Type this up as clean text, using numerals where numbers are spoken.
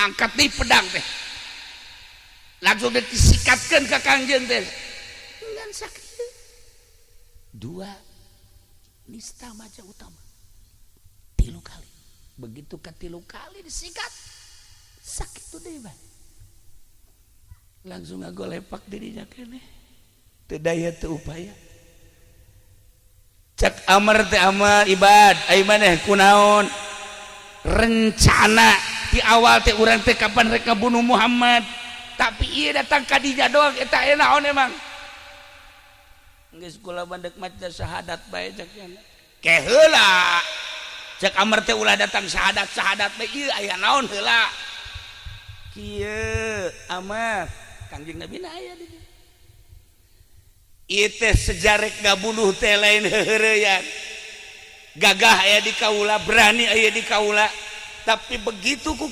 Angkat di pedang teh, langsung disikatkan ke Kangjeng teh ngan sakit dua nista maja utama tilu kali. Begitu ke tilu kali disikat, sakit tuh deh, Bang. Langsung ngagolepak dirinya kene, teu daya teu upaya. Cek Amr teh, "Amar ibad, ai maneh kunaon? Rencana di awal teh urang teh kapan rek ngabunuh Muhammad, tapi iya datang ka dinya doang. Eta aya naon emang? Geus kula bandek maca syahadat bae," cek nya. "Ke heula," cek Amr teh, "ulah datang syahadat syahadat bae, ieu aya naon heula." Kieu Amr, Kangjeng Nabi na aya di dieu. Ieu teh sejarek ngabunuh teh lain heuheureyan. Gagah aya di kaula, berani aya di kaula, tapi begitu ku